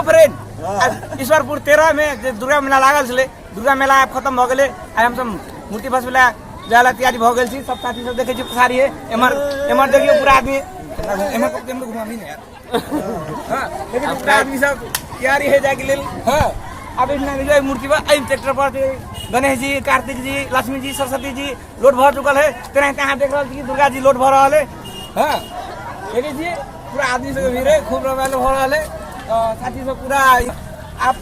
Friend, Ishwarpur 13 में जे दुर्गा मेला लागल छलै, दुर्गा मेला आब खत्म भऽ गेलै। आइ हमसब मूर्ति भसबै लए जाय लए तैयारी भऽ गेल छी। सब साथी सब देखै छी पसारी है, एम्हर एम्हर देखियौ पूरा आदमी, एम्हर एम्हर घुमाबी ने यार। हाँ, देखियौ पूरा आदमी सब तैयारी है जायके लेल। हाँ, आब एहिठिना जे मूर्ति पर एहि ट्रैक्टर पर जे गणेश जी, कार्तिक जी, लक्ष्मी जी, सरस्वती जी लोड भऽ चुकल है। तेनाहिते अहाँ देख रहल छी कि दुर्गा जी लोड भऽ रहल है। हाँ, देखै छियै पूरा आदमी सबके भीड़ है, खूब रमाइलो भऽ रहल है। साथी सब पूरा आप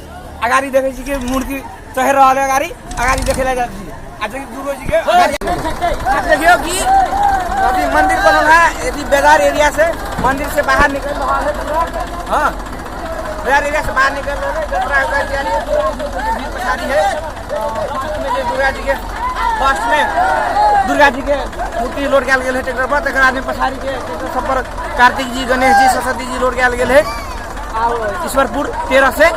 अगाड़ी देखै छी कि मूर्ति चढ़ि रहल है, अगाड़ी अगाड़ी देखे लए जाइ छी। आ देखियौ दुर्गो जी के आप देखियौ कि अभी मंदिर बनल है, यदि बाजार एरिया से मंदिर से बाहर निकल रहल है पूरा। हाँ, बाजार एरिया से बाहर निकल रहल है, जतरा उतरा तैयारी है, पूरा भीड़ पछाड़ी है। फर्स्ट में जे दुर्गा जी के फर्स्ट में दुर्गा जी के मूर्ति लोड कयल गेल है ट्रैक्टर पर, तकर बाद में पछाड़ी के ट्रैक्टर सब पर कार्तिक जी, गणेश जी, सरस्वती जी लोड कयल गेल है। आ ईश्वरपुर 13 से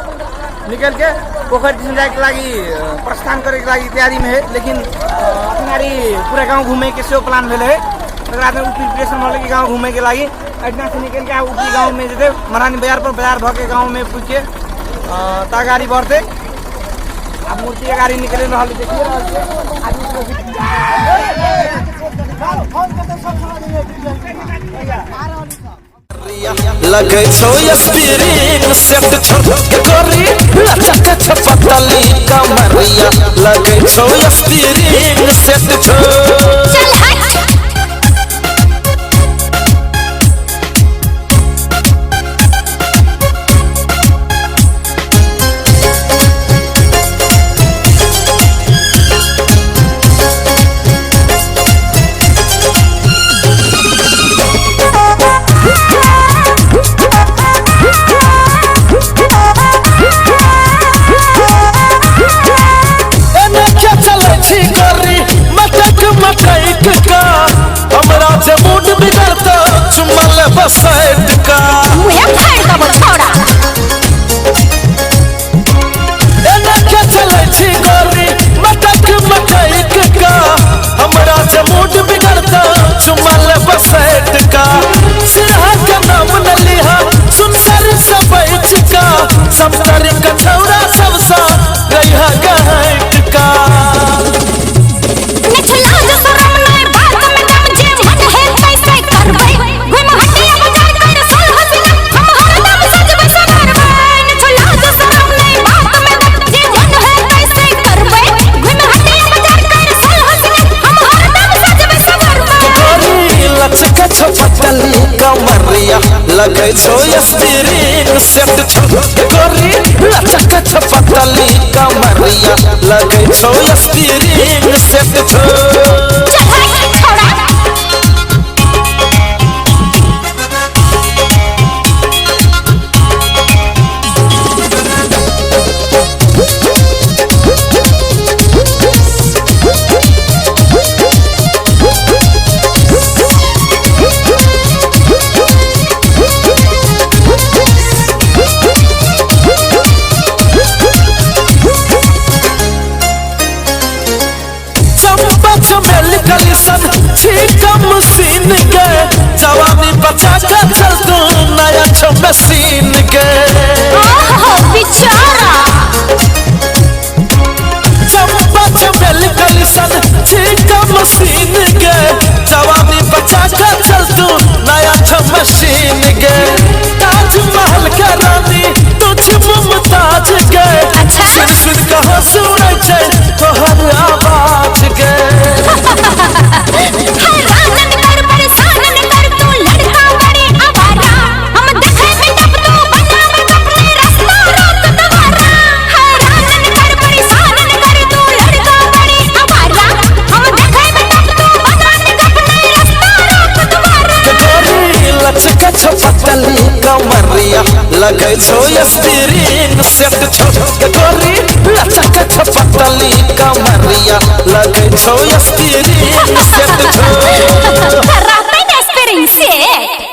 निकल के पोखर दिस जाए के लागि प्रस्थान करे के लागि तैयारी में है, लेकिन अखनारी पूरा गांव घूमे के सेहो प्लान भेल है। तकर बाद में उ प्रिपरेशन भऽ कि गांव घूमे के लागि एहिठिना से निकल के आ उपरी गांव में जेतै, महारानी बाजार पर बाजार भऽ के गांव में पुजि के ता गाड़ी बढ़तै। आ मूर्ति के गाड़ी निकलि रहल है, देखिए रहल छियै आदमी सब लगै छौ स्प्रिंग सेट छौ गोरी, लचक छ पतली कमरिया, लगै छौ स्प्रिंग सेट छौ। चल हट। एने के चलै छी गोरी मटक मटक का, हमरा जे मूड बिगड़तौ चुम्मा लेबऽ सैट का। मुँहे फाड़ि देबौ छौड़ा। एने के चलै छी गोरी मटक मटक का, हमरा जे मूड बिगड़तौ चुम्मा लेबऽ सैट का। सिरहा के नाम न लिहा सुनसर से बच का, समतरी के छौड़ा सबसँ रहिहा गहट का। ने छला जे शरम नै बात में दम, जे मन है तैसे करबै, घुम हटिया बाजार कर सोल हसीना, हम हरदम सजबै संवरबै। ने छला जे शरम नै बात में दम, जे मन है तैसे करबै, घुम हटिया बाजार कर सोल हसीना, हम हरदम सजबै संवरबै। गोरी लचक छौ पतली कमरिया, लगै छौ स्प्रिंग सेट छौ गोरी, लचक छौ पतली कमरिया, लगै छौ स्प्रिंग सेट छौ। चल हट छौड़ा। चंपा चमेली कलिसन छी कम सीन के, जवानी बचा के चल तू नया छौ मशीन के। ओहो बेचारा। चंपा चमेली कलिसन छी कम सीन के, जवानी बचा के चल तू नया छौ मशीन के। ताजमहल के रानी तू छी मुमताज के, अच्छा। सुन सुन कहो सुनै छै तोहर आवाज के। हैरानन कर परेशानन कर तू लड़का बड़े आवारा, हम देखे में जब तू बनावे अपने रास्ता रोक दोबारा। हैरानन कर परेशानन कर तू लड़का बड़े आवारा, हम देखे में जब तू बनावे अपने रास्ता रोक दोबारा। गोरी लचक छौ पतली कमरिया, लगै छौ स्प्रिंग सेट छौ गोरी, लचक छौ पतली कमरिया, लगै छौ स्प्रिंग सेट छौ। रहतै ने स्प्रिंग सेट।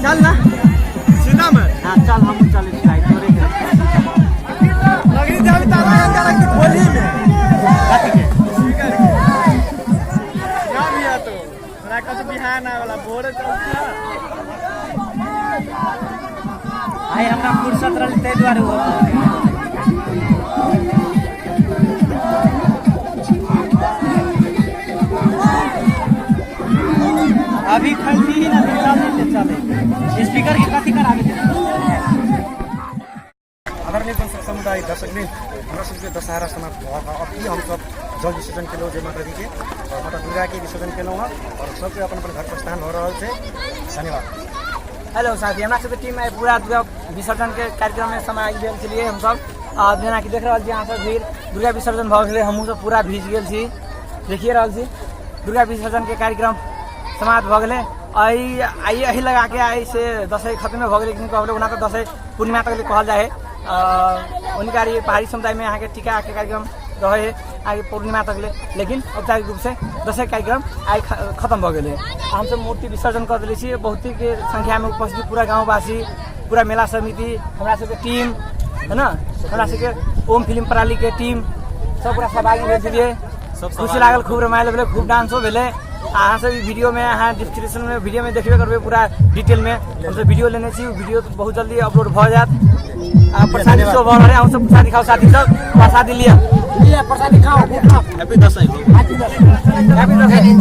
चल ना सीधा में हाँ चल हम चले छी भाई तोरे के लगनी जाली ताला गंगा लगती खोली में कथी के क्या भैया तो हमरा कस बिहान आवे वाला भोरे चल आइ हमरा फुर्सत रहल ताहि दुआरे ओ अभी खलती ही ना चल नहीं चले स्पीकर के कथी कराबे के आदरणीय समुदाय दर्शकले हमरा सबके दशहरा समाप्त भऽ कऽ अब ई हमसब जल विसर्जन केलहुँ जय माता दीके आओर माता दुर्गाके विसर्जन केलहुँ हँ आओर सबके अपन अपन घर प्रस्थान भऽ रहल छै। धन्यवाद। हेलो साथी, हमरा सबके टीम आइ पूरा दुर्गा विसर्जन के कार्यक्रम में समाज गेल छलियै हमसब। आ जेनाकि देख रहल छी अहाँ सब भीड़, दुर्गा विसर्जन भऽ गेलै, हमहूँ सब पूरा भीज गेल छी, देखिए रहल छी दुर्गा विसर्जन के कार्यक्रम समाप्त भऽ गेलै। आइ आइ एही लगा के आइ से दसैँ खत्मे भऽ गेलै, लेकिन कहबै ओना तऽ दसैँ पूर्णिमा तक कहल जाइ है। उनका पहाड़ी समुदाय में अहाँके टीका के कार्यक्रम रहै है आगे पूर्णिमा तक ले, लेकिन औपचारिक रूप से दसैँ कार्यक्रम आइ खत्म भऽ गेलै। हमसब मूर्ति विसर्जन कऽ देले छी। बहुत ही के संख्या में उपस्थित पूरा गाँववासी, पूरा मेला समिति, हमरा सबके टीम है ना, हमरा सबके ओम फिल्म प्रणाली के टीम सब पूरा सहभागी भेल छलियै। खुशी लागल, खूब रमाइल भेलै, खूब डांसो भेलै। अहाँ सब ई वीडियो में, अहाँ डिस्क्रिप्शन में वीडियो में देखबे करबै पूरा डिटेल में। हमसब वीडियो लेने छी, वीडियो बहुत जल्दी अपलोड भऽ जायत। आ प्रसादी सेहो भऽ रहल है, अहूँ सब प्रसादी खाउ साथी सब, प्रसादी लिअ, प्रसादी खाओ। हैप्पी दसैँ। हैप्पी दसैँ।